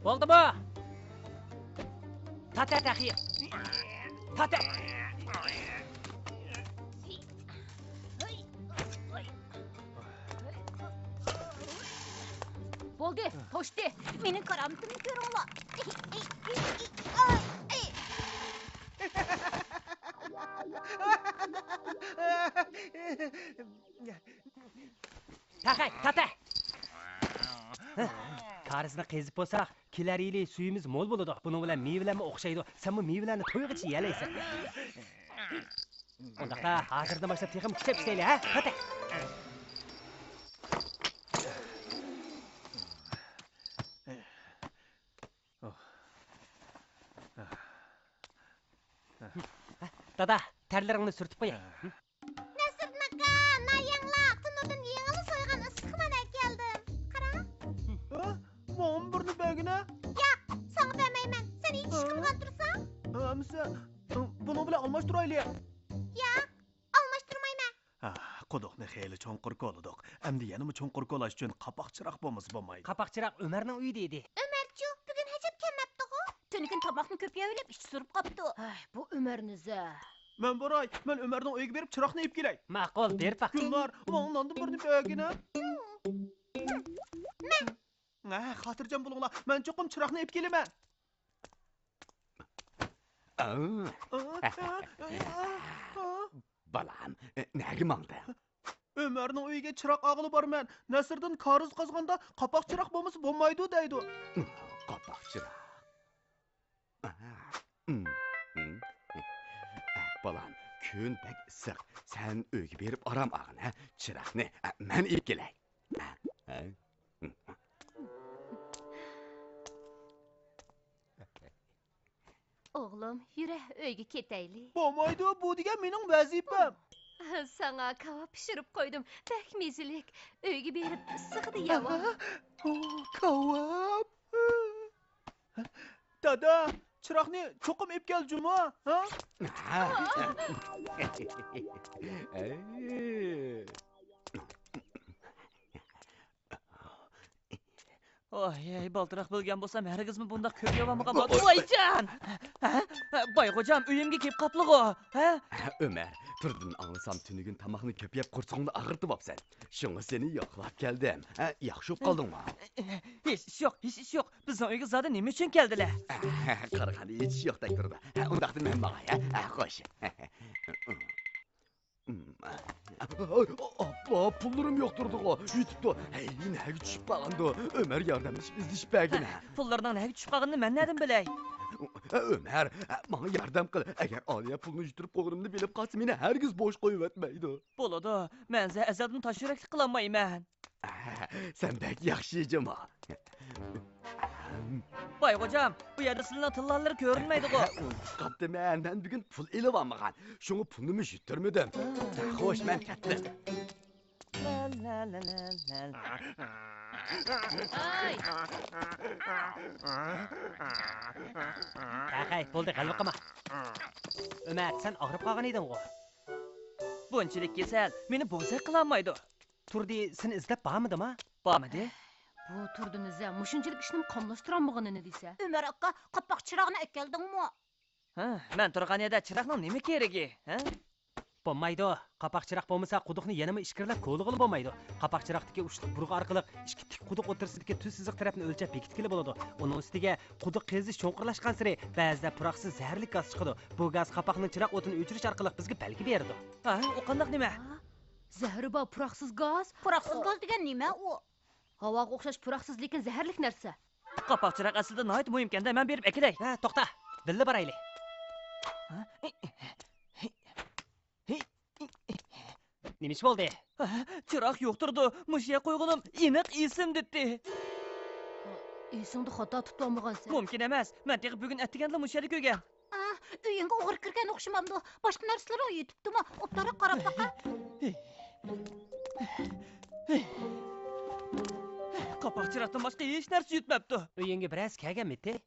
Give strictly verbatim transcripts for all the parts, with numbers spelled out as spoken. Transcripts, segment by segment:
بولدىمۇ؟ تارت تېخى. تارت. بولدى، توشتى. مېنىڭ كارامىتىمنى كۆرۈڭلار. تاقاي، تاتا! كارىزنى قېزىپ بولساق، كېلەر يىلى سۈيىمىز مول بولىدۇ. بۇنىڭ بىلەن مېۋىلەرمۇ ئوخشايدۇ. سەنمۇ مېۋىلەرنى تويغىچە يېيەلەيسەن. ئۇنداقتا ھازىردىن باشلاپ تېخىمۇ كۈچەپ ئىشلەيلى، ھە؟ قېنى. دادا، تەرلىرىڭنى سۈرتۈپ قوياي. نەسىردىن ئاكا، نايەڭلار، تونۇردىن يېڭىلا سويغان ئىسسىق نان ئەكەلدىم. قارا. ھە؟ ماڭىمۇ بىرنى بەرگىنە. ياق، ساڭا بەرمەيمەن. سەن ھېچ ئىش قىلمىغان تۇرساڭ. ئەمىسە، بۇنىڭ بىلەن ئالماشتۇرايلى. ياق، ئالماشتۇرمايمەن. ھە، قۇدۇقنى خېلى چوڭقۇر كولىدۇق. ئەمدى يەنىمۇ چوڭقۇر كولاش ئۈچۈن قاپاق چىراغ بولمىسا بولمايدۇ. قاپاق چىراغ ئۆمەرنىڭ ئۆيىدە ئىدى. ئۆمەرچۇ، بۈگۈن ھەجەپ كەلمەپتىغۇ؟ تۈنۈگۈن تاماقنى كۆپ يەۋېلىپ ئىچى سۈرۈپ قاپتۇ. ئاي، بۇ ئۆمەرنى زە. مەن باراي، مەن ئۆمەرنىڭ ئۆيىگە بېرىپ چىراغنى ئېلىپ كېلەي. ماقۇل، بېرىپ باق. گۈلنار، ماڭا ناندىن بىرنى بەرگىنە. مەن. ھە، خاتىرجەم بولۇڭلار، مەن چوقۇم چىراغنى ئېلىپ كېلىمەن. ئاۋ. ئا، ئا، ئا، ئا. بالام، نەگە ماڭدىڭ؟ ئۆمەرنىڭ ئۆيىگە چىراغ ئالغىلى بارىمەن. نەسىردىن كارىز قازغاندا قاپاق چىراغ بولمىسا بولمايدۇ دەيدۇ. قاپاق چىراغ. بالام، كۈن بەك ئىسسىق. سەن ئۆيگە بېرىپ ئارام ئالغىن، ھە؟ چىراغنى مەن ئېلىپ كېلەي. ئوغلۇم، يۈرە، ئۆيگە كېتەيلى. بولمايدۇ، بۇ دېگەن مېنىڭ ۋەزىپەم. ساڭا كاۋاپ پىشۇرۇپ قويدۇم، بەك مېزىلىك. ئۆيگە بېرىپ ئىسسىقىدا يەۋال. ئۇ، كاۋاپ. دادا، چىراغنى چوقۇم ئېلىپ كەل جۇمۇ، ھە؟ ھە. ۋاي، ۋاي، بالدۇرراق بىلگەن بولسام، ھەرگىزمۇ بۇنداق كۆپ يەۋالمىغان بولاتتىم. ۋايجان! ھە؟ باي خوجام، ئۆيۈمگە كېلىپ قاپلىغۇ، ھە؟ ئۆمەر، تۈردىن ئاڭلىسام، تۈنۈگۈن تاماقنى كۆپ يەپ، قورسىقىڭنى ئاغرىتىۋاپسەن. شۇڭا سېنى يوقلاپ كەلدىم. ھە، ياخشى ئۇخلاپ قالدىڭمۇ؟ ھېچ ئىش يوق، ھېچ ئىش يوق. بىزنىڭ ئۆيگە زادى نېمە ئۈچۈن كەلدىلە؟ قارىغاندا ھېچ ئىش يوقتەك تۇرىدۇ. ھە، ئۇنداقتا مەن ماڭاي، ھە؟ ھە، خوش. ئاپا، پۇللىرىم يوق تۇرىدىغۇ. يېتىپتۇ. ھەي، نەگە چۈشۈپ قالغاندۇ؟ ئۆمەر ياردەملىشىپ ئىزدىشىپ بەرگىنە. پۇللىرىنىڭ نەگە چۈشۈپ قالغىنىنى مەن نەدىن بىلەي؟ ئۆمەر، ماڭا ياردەم قىل. ئەگەر ئالىيە پۇلنى يۈتتۈرۈپ قويغىنىمنى بىلىپ قالسا، مېنى ھەرگىز بوش قويۇۋەتمەيدۇ. بولىدۇ، مەن ئەزەلدىن تاش يۈرەكلىك قىلالمايمەن. سەن بەك ياخشى جۇمۇ. باي خوجام، بۇ يەردە سىلىنىڭ تىللالىرى كۆرۈنمەيدىغۇ. ئۇنتۇپ قاپتىمەن، مەن بۈگۈن پۇل ئېلىۋالمىغان. شۇڭا پۇلنىمۇ يۈتتۈرمىدىم. خوش، مەن كەتتىم. ئاي. ھەي، بولدى، غەلۋە قىلما. ئۆمەر، سەن ئاغرىپ قالغان ئىدىڭغۇ؟ بۇنچىلىك كېسەل مېنى بوزەك قىلالمايدۇ. تۇردى سېنى ئىزدەپ بارمىدىما؟ بارمىدى. بۇ تۇردىنى زە مۇشۇنچىلىك ئىشنىمۇ قاملاشتۇرالمىغىنىنى دېسە. ئۆمەر ئاكا، قاپاق چىراغنى ئەكەلدىڭمۇ؟ ھە، مەن تۇرغان يەردە چىراغنىڭ نېمە كېرىكى؟ ھە؟ بولمايدۇ. قاپاق چىراغ بولمىسا، قۇدۇقنى يەنىمۇ ئىچكىرىلەپ كولىغىلى بولمايدۇ. قاپاق چىراغتىكى ئۇچلۇق بۇرغا ئارقىلىق ئىككى تىك قۇدۇق ئوتتۇرىسىدىكى تۈز سىزىق تەرەپنى ئۆلچەپ بېكىتكىلى بولىدۇ. ئۇنىڭ ئۈستىگە قۇدۇق قېزىش چوڭقۇرلاشقانسېرى بەزىدە پۇراقسىز زەھەرلىك گاز چىقىدۇ. بۇ گاز قاپاقنىڭ چىراغ ئوتىنى ئۆچۈرۈش ئارقىلىق بىزگە بەلگە بېرىدۇ. ھە، ئۇ قانداق نېمە؟ زەھىرى بار پۇراقسىز گاز؟ پۇراقسىز گاز دېگەن نېمە ئۇ؟ ھاۋاغا ئوخشاش پۇراقسىز، لېكىن زەھەرلىك نەرسە. قاپاق چىراغ ئەسلىدە ناھايىتى مۇھىمكەن-دە، مەن بېرىپ ئەكېلەي. ھە، توختا، بىللە بارايلى. ھە؟ نېمە ئىش بولدى؟ ھە، چىراغ يوق تۇرىدۇ، مۇشۇ يەرگە قويغىنىم ئېنىق ئېسىمدىتتى. ئېسىڭدە خاتا تۇتۇۋالمىغانسەن؟ مۇمكىن ئەمەس، مەن تېخى بۈگۈن ئەتىگەندىلا مۇشۇ يەردە كۆرگەن. ئا، ئۆيۈڭگە ئوغرى كىرگەن ئوخشىمامدۇ؟ باشقا نەرسىلىرىڭ يېتىپتىمۇ؟ ئوبدانراق قاراپ باقە. قاپاق چىراغدىن باشقا ھېچ نەرسە يۈتمەپتۇ. ئۆيۈڭگە بىرەرسى كەلگەنمىتى؟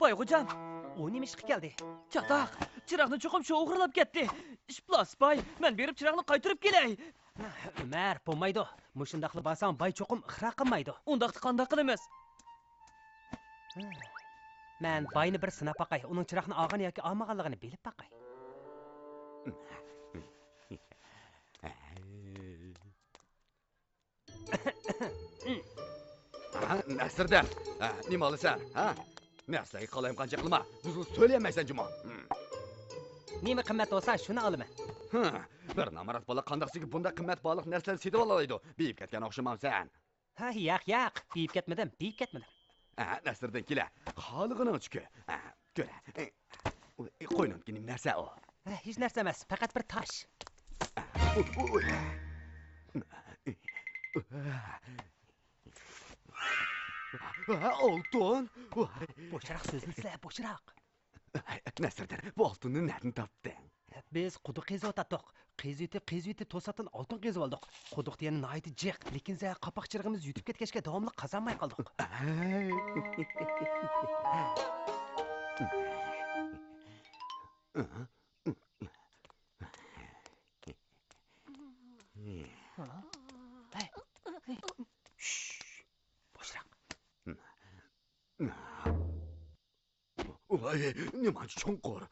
باي خوجام. ئۇ نېمە ئىشقا كەلدى؟ چاتاق، چىراغنى چوقۇم شۇ ئوغرىلاپ كەتتى. ئىپلاس باي، مەن بېرىپ چىراغنى قايتۇرۇپ كېلەي. ئۆمەر، بولمايدۇ. مۇشۇنداقلا بارساڭ، باي چوقۇم ئىقرار قىلمايدۇ. ئۇنداقتا قانداق قىلىمىز؟ مەن باينى بىر سىناپ باقاي، ئۇنىڭ چىراغنى ئالغان ياكى ئالمىغانلىقىنى بىلىپ باقاي. ھە، نەسىردىن، ھە، نېمە ئالىسەن، ھە؟ نەرسىلەرگە قالايمىقانچىلىق قىلما، دۇزغۇن سۆلىيەلمەيسەن جۇمۇ. نېمە قىممەت بولسا، شۇنى ئالىمەن. ھە، بىر نامرات بالا قانداقسىكى بۇنداق قىممەت باھالىق نەرسىلەرنى سېتىۋالالايدۇ؟ بېيىپ كەتكەن ئوخشىمامسەن؟ ھە، ياق، ياق، بېيىپ كەتمىدىم، بېيىپ كەتمىدىم. ھە، نەسىردىن كېلە، خالىغىنىڭ چۈكى. ھە، كۆرە. قوينۇڭدىكى نېمە نەرسە ئۇ؟ ھە، ھېچ نەرسە ئەمەس، پەقەت بىر تاش. ھە، ئالتۇن. بوشراق سۆزلىسە، بوشراق. نەسىردىن، بۇ ئالتۇننى نەدىن تاپتىڭ؟ بىز قۇدۇق قېزىۋاتاتتۇق. قېزىۋېتىپ، قېزىۋېتىپ، توساتتىن ئالتۇن قېزىۋالدۇق. قۇدۇق دېگەن ناھايىتى جىق، لېكىن زە قاپاق چىرىغىمىز يۈتۈپ كەتكەچكە داۋاملىق قازانماي قالدۇق. ھەي، ھەي، شش، بوشراق. ۋاي، نېمانچە چوڭقۇر.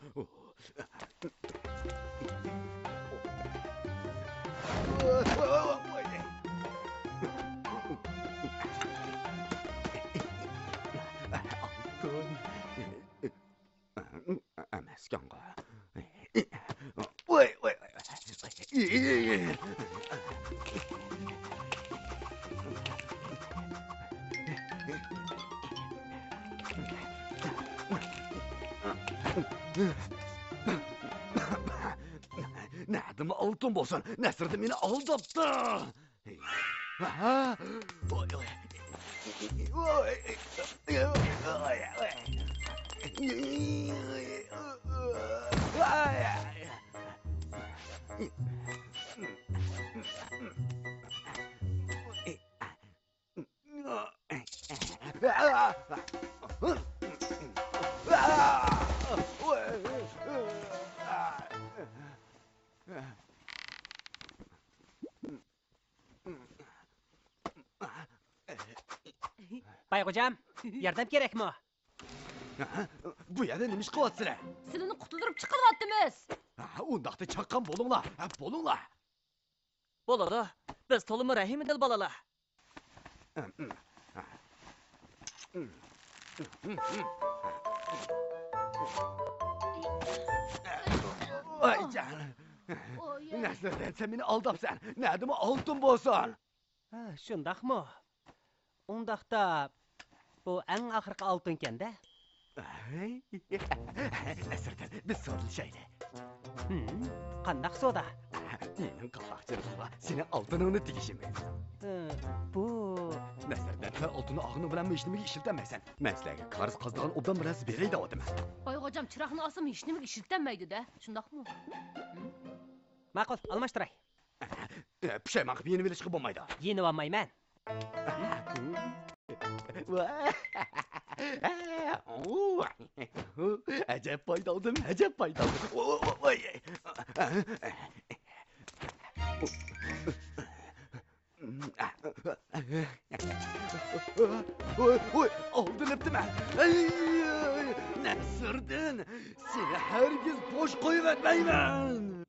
ئەمەسكەنغۇ. ۋاي، ۋاي، ۋاي. نەدىمۇ ئالتۇن بولسۇن، نەسىردىن مېنى ئالداپتۇ. ھە؟ ۋاي، ۋاي. بايغوجام، ياردەم كېرەكمۇ؟ بۇ يەردە نېمە ئىش قىلىۋاتىسىلەر؟ سىلىنى قۇتۇلدۇرۇپ چىقىرىۋاتىمىز. ئۇنداقتا چاققان بولۇڭلار، بولۇڭلار. بولىدۇ، بىز تولىمۇ رەھىمدىل بالىلار. ۋاي جان. نەسىردىن، سەن مېنى ئالداپسەن. نەدىمۇ ئالتۇن بولسۇن. ھە، شۇنداقمۇ؟ ئۇنداقتا، بۇ ئەڭ ئاخىرقى ئالتۇنكەن-دە. ھەي، نەسىردىن، بىز سودىلىشايلى. ھىم، قانداق سودا؟ مېنىڭ قاپاقچىلىقىمغا سېنىڭ ئالتۇنۇڭنى تېگىشىمىز. ھە، بۇ. نەسىردىن، سەن ئالتۇننى ئالغىنىڭ بىلەنمۇ ھېچنېمىگە ئىشلىتەلمەيسەن. مەن سىلەرگە كارىز قازىدىغان ئوبدان بىر نەرسە بېرەي دەۋاتىمەن. بايغوجام، چىراغنى ئالسىمۇ ھېچنېمىگە ئىشلىتەلمەيدۇ-دە، شۇنداقمۇ؟ ماقۇل، ئالماشتۇراي. پۇشايمان قىلىپ يېنىۋېلىشقا بولمايدۇ. يېنىۋالمايمەن. ئەجەب پايدا ئالدىم، ئەجەب پايدا ئالدىم. ۋوي، ۋوي، ئالدىنىپتىمەن. ئەي، نەسىردىن، سېنى ھەرگىز بوش قويۇۋەتمەيمەن.